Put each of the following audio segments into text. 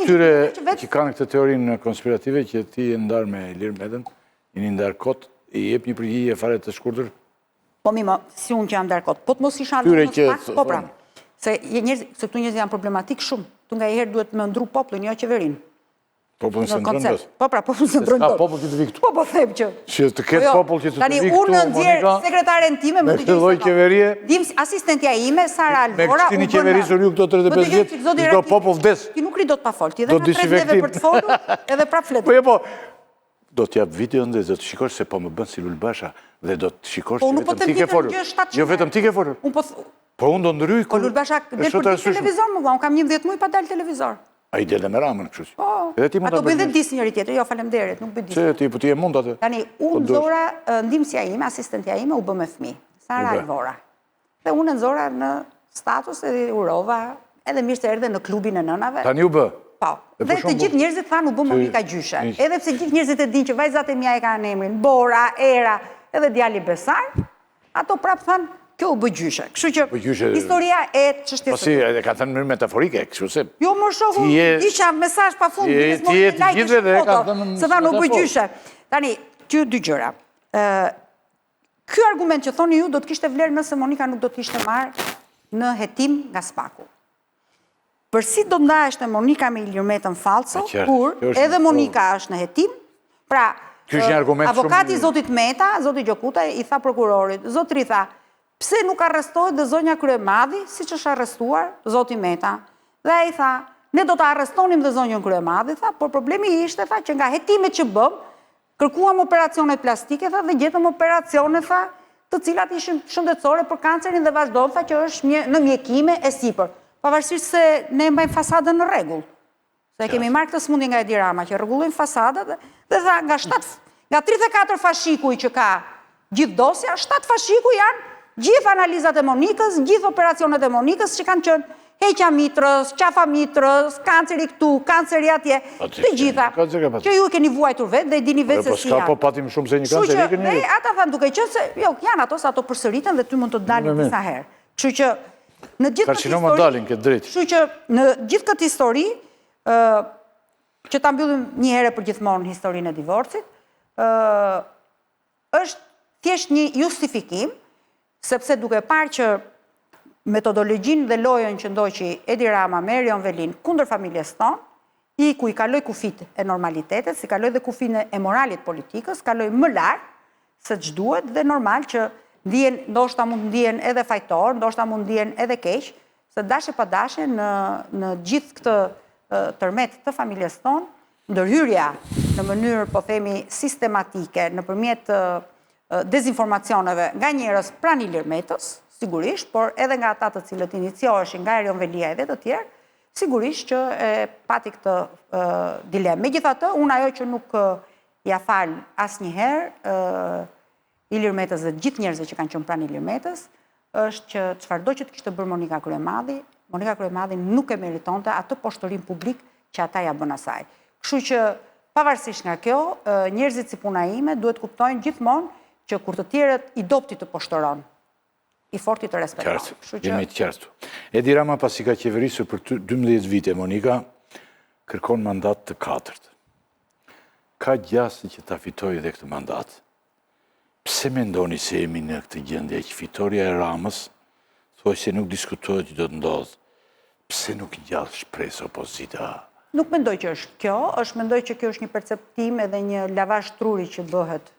Këtyre që kanë këtë teorinë konspirative që ti je ndarë me Ilir Metën, jeni ndarë kot, i jep një përgjigje fare të shkurtër? Po mi më, si unë që jam ndarë kot, po të mos isha në pak, po pra, se njerëz, se këtu njerëz janë problematik shumë, këtu nganjëherë duhet me ndru popullin, jo qeverinë. Popullin s'e ndron dot. Po pra, popullin s'e ndron dot. Ka popull që të vi këtu. Po po them që. Që të ketë po jo, popull që të vi këtu. Tani unë nxjerr sekretaren time, më dëgjoj. Me lloj qeverie. Dim asistentja ime Sara Alvora. Me keni qeverisur ju këto 35 vjet. Do popull vdes. Ti nuk rri dot pa fol, ti edhe na thërret neve për të folur, edhe prap flet. Po jo po. Do të jap videon dhe do të shikosh se po më bën si Lul Basha dhe do të shikosh po, se po vetëm ti ke folur. Jo vetëm ti ke folur. Unë po Po unë do ndryj Po Lul Basha del për televizor më vëlla, unë kam 11 muaj pa dalë televizor. Ai del dhe me Ramën, kështu që. Po, edhe ti mund ta bëjnë dhe diss njëri tjetrin, jo faleminderit, nuk bëj diss. Pse ti po ti e mund atë? Tani unë po nxora ndihmësja ime, asistentja ime u bë me fëmijë, Sara Alvora. Dhe unë e nxora në status edhe urova, edhe mirë se erdhe në klubin e nënave. Tani u bë. Po. Dhe të gjithë njerëzit thanë u bë Monika gjyshe. Edhe pse gjithë njerëzit e dinë që vajzat e mia e kanë emrin Bora, Era, edhe djali Besar, Ato prapë thanë, kjo u bë gjyshe. Kështu që historia e çështjes. Po si, e ka thënë në mënyrë metaforike, kështu se. Jo më shoku, isha mesazh pa fund, ti je të gjithëve dhe e ka thënë. Se thanë u bë gjyshe. Tani, ty dy gjëra. Ë Ky argument që thoni ju do të kishte vlerë nëse Monika nuk do të ishte marrë në hetim nga Spaku. Për si do ndaheshte Monika me Ilir Metën fallco, kur edhe Monika është në hetim, pra avokati i zotit Meta, zoti Gjokutaj, i tha prokurorit, zotri tha, pse nuk arrestohet dhe zonja Kryemadhi, siç është arrestuar zoti Meta? Dhe ai tha, ne do ta arrestonim dhe zonjën Kryemadhi, tha, por problemi ishte, tha, që nga hetimet që bëmë, Kërkuam operacionet plastike, tha, dhe gjetëm operacione, tha, të cilat ishin shëndetësore për kancerin dhe vazhdon, tha, që është mje, në mjekime e sipër. Pavarësisht se ne mbajmë fasadën në rregull. Se e kemi marrë këtë sëmundje nga Edi Rama, që rregullojmë fasadat dhe, dhe tha, nga 7, nga 34 fashikuj që ka Gjithë dosja, 7 fashikuj janë gjithë analizat e Monikës, gjithë operacionet e Monikës që kanë qenë heqja mitrës, qafa mitrës, kanceri këtu, kanceri atje, të gjitha, që ju e keni vuajtur vetë dhe e dini vetë se si janë. Po patim shumë se një kancer i keni. Dhe ata thanë duke qenë se, jo, janë ato se ato përsëriten dhe ty mund të dalin disa herë. Kështu që në gjithë këtë histori, dalin këtë drejt. Kështu që në gjithë këtë histori, ë që ta mbyllim një herë për gjithmonë historinë e divorcit, ë Është thjesht një justifikim, sepse duke parë që metodologjinë dhe lojën që ndoqi Edi Rama me Erion Velinë kundër familjes tonë, iku i kaloi kufijtë e normalitetit, si kaloi dhe kufijtë e moralit politikës, kaloi më lart se ç'duhet dhe normal që ndihen, ndoshta mund të ndihen edhe fajtorë, ndoshta mund të ndihen edhe keq, se dashje pa dashje në në gjithë këtë tërmet të familjes tonë, Ndërhyrja në mënyrë, po themi, sistematike, nëpërmjet dezinformacioneve nga njerëz pranë Ilir Metës, sigurisht, por edhe nga ata të cilët inicioheshin nga Erion Veliaj dhe të tjerë, sigurisht që e pati këtë dilemë. Megjithatë, unë ajo që nuk ia fal asnjëherë Ilir Metës dhe të gjithë njerëzve që kanë qenë pranë Ilir Metës, është që çfarëdo që të kishte bërë Monika Kryemadhi, Monika Kryemadhi nuk e meritonte atë poshtërim publik që ata ia bënë asaj. Kështu që pavarësisht nga kjo, njerëzit si puna ime duhet të kuptojnë gjithmonë që kur të tjerët i dobti të poshtëron, i forti të respekton. Qartë, Kështu që jemi të qartë. Edi Rama pasi ka qeverisur për 12 vite Monika, kërkon mandat të katërt. Ka gjasë që ta fitojë edhe këtë mandat. Pse mendoni se jemi në këtë gjendje që fitorja e Ramës thuajse nuk diskutohet që do të ndodhë? Pse nuk ngjall shpresë opozita? Nuk mendoj që është kjo, është mendoj që kjo është një perceptim edhe një lavazh truri që bëhet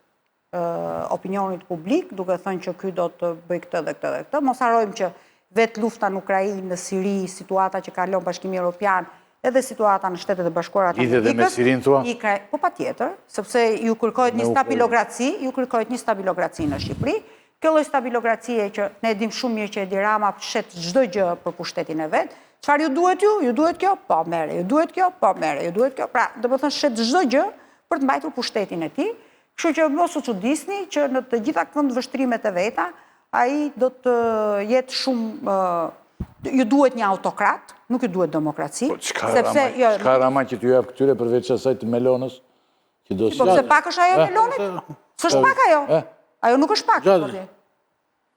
opinionit publik, duke thënë që ky do të bëjë këtë dhe këtë dhe këtë. Mos harrojmë që vetë lufta në Ukrainë, në Siri, situata që kalon Bashkimi Evropian, edhe situata në Shtetet e Bashkuara të Amerikës. Lidhet dhe me Sirinë thua? Po patjetër, sepse ju kërkohet një stabilokraci, ju kërkohet një stabilokraci në Shqipëri. Kjo lloj stabilokracie që ne e dimë shumë mirë që Edi Rama shet çdo gjë për pushtetin e vet. Çfarë ju duhet ju? Ju duhet kjo? Po, merre. Ju duhet kjo? Po, merre. Ju duhet kjo? Pra, domethënë shet çdo gjë për të mbajtur pushtetin e tij. Kështu që mos u çudisni që në të gjitha këndvështrimet e veta, ai do të jetë shumë ju duhet një autokrat, nuk ju duhet demokraci. Po, çka sepse, Rama, jo, çka Rama që t'ju japë këtyre përveç asaj të Melonës? Që do po, pse pak është ajo e Melonit? S'është pak ajo? Ajo nuk është pak.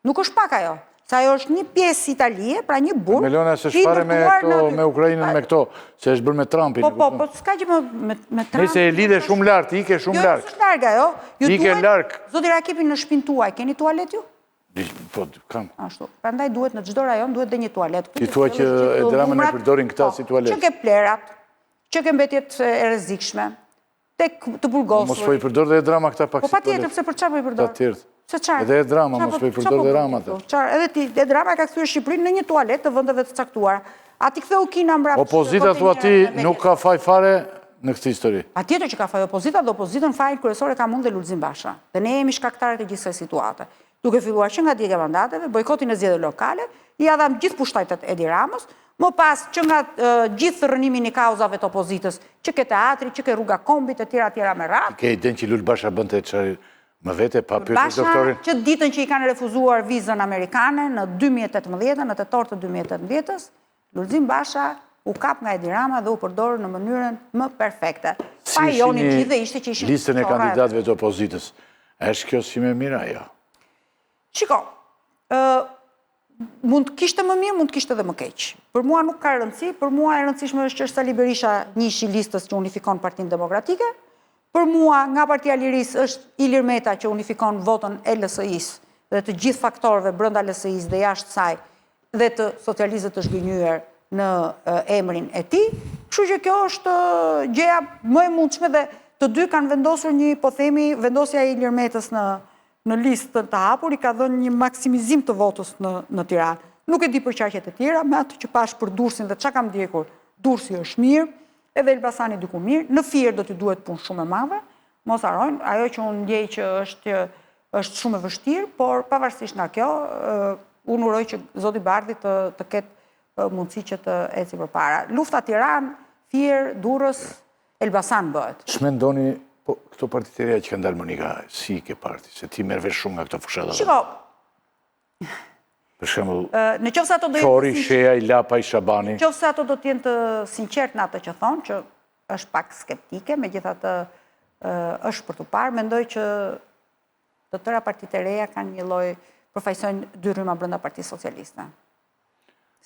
Nuk është pak ajo. Se ajo është një pjesë Italie, pra një burg. Meloni s'është fare me këto, me Ukrainën, me këto, se është bërë me Trumpin. Po, po, po, s'ka gjë me, me, me Trumpin. Nëse e lidhe shumë lart, ike shumë jo, larg. Jo, s'është larg ajo. Ju ike larg. Zoti Rakipi në shpinë tuaj, keni tualet ju? Po, kam. Ashtu. Prandaj duhet në çdo rajon duhet dhe një tualet. Ti thua që Edi Ramën e përdorin këta po, si tualet. Që ke plehrat, që ke mbetjet e rrezikshme, tek të burgosurit. Mos po i përdor dhe Edi Rama këta pak po, si tualet. Po patjetër, pse për çfarë po i përdor? Patjetër. Se çfarë? Edhe Edi Rama, mos po i përdor dhe Rama të. Çfarë? Edhe ti, Edi Rama ka kthyer Shqipërinë në një tualet të vendeve të caktuara. A t'i ktheu Kina mbrapsht? Opozita thua ti nuk ka faj fare në këtë histori. Patjetër që ka faj opozita dhe opozitën fajin kryesor e kam unë dhe Lulzim Basha. Dhe ne jemi shkaktarët e gjithë kësaj situate. Duke filluar që nga djegia e mandateve, bojkotin e zgjedhjeve lokale, ia dhamë gjithë pushtetet Edi Ramës, më pas që nga gjithë rrënimin i kauzave të opozitës, që ke teatri, që ke rruga kombit, e tjera, tjera me radhë. Ti ke idenë që Lul Basha bënte çfarë më vete, pa pyetur doktorin? Basha, që ditën që i kanë refuzuar vizën amerikane në 2018, në tetor të 2018-ës, Lulzim Basha u kap nga Edi Rama dhe u përdor në mënyrën më perfekte. Si e shihni listën e kandidatëve të opozitës? Është kjo si më e mira, jo? Shiko, mund të kishte më mirë, mund të kishte dhe më keq. Për mua nuk ka rëndësi, për mua e rëndësishme është që është Sali Berisha njëshi i listës që unifikon Partinë Demokratike. Për mua nga Partia e Lirisë është Ilir Meta që unifikon votën e LSI-së dhe të gjithë faktorëve brenda LSI-së dhe jashtë saj dhe të socialistëve të zhgënjyer në emrin e tij. Kështu që kjo është gjëja më e mundshme dhe të dy kanë vendosur një, po themi, vendosja e Ilir Metës në në listë të hapur i ka dhënë një maksimizim të votës në në Tiranë. Nuk e di për qarqet e tjera, me atë që pashë për Durrësin dhe ça kam ndjekur, Durrësi është mirë, edhe Elbasani diku mirë, në Fier do t'i duhet punë shumë e madhe, mos harrojnë, ajo që unë ndjej që është është shumë e vështirë, por pavarësisht nga kjo, unë uroj që zoti Bardhi të të ketë mundësi që të eci përpara. Lufta Tiranë, Fier, Durrës, Elbasan bëhet. Ç'mendoni, po këto partitë e reja që kanë dalë Monika, si i ke parë ti, se ti merr vesh shumë nga këto fushata. Shiko. Për shembull, në qoftë se ato do jenë Qori, Shehaj, Lapaj, Shabani. Në qoftë se ato do të jenë të sinqertë në atë që thonë, që është pak skeptike, megjithatë është për t'u parë, mendoj që të tëra partitë e reja kanë një lloj përfaqësojnë dy rryma brenda Partisë Socialiste.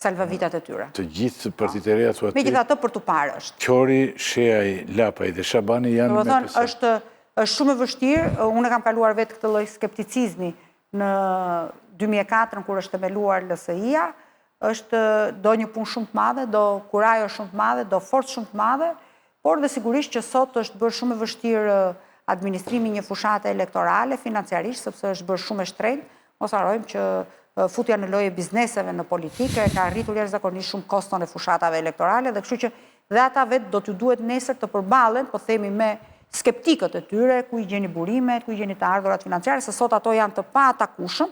Salvavitat e tyre. Të gjithë partitë e reja thua ti. Megjithatë për t'u parë është. Qori, Shehaj, Lapaj dhe Shabani janë me PS. Është është shumë e vështirë, unë e kam kaluar vetë këtë lloj skepticizmi në 2004 kur është themeluar LSI-ja, është do një punë shumë të madhe, do kurajo shumë të madhe, do forcë shumë të madhe, por dhe sigurisht që sot është bërë shumë e vështirë administrimi i një fushate elektorale financiarisht, sepse është bërë shumë e shtrenjtë, mos harrojmë që futja në lojë e bizneseve në politikë e ka rritur jashtëzakonisht shumë koston e fushatave elektorale dhe kështu që dhe ata vetë do t'ju duhet nesër të përballen, po themi me skeptikët e tyre, ku i gjeni burimet, ku i gjeni të ardhurat financiare, se sot ato janë të paatakueshëm,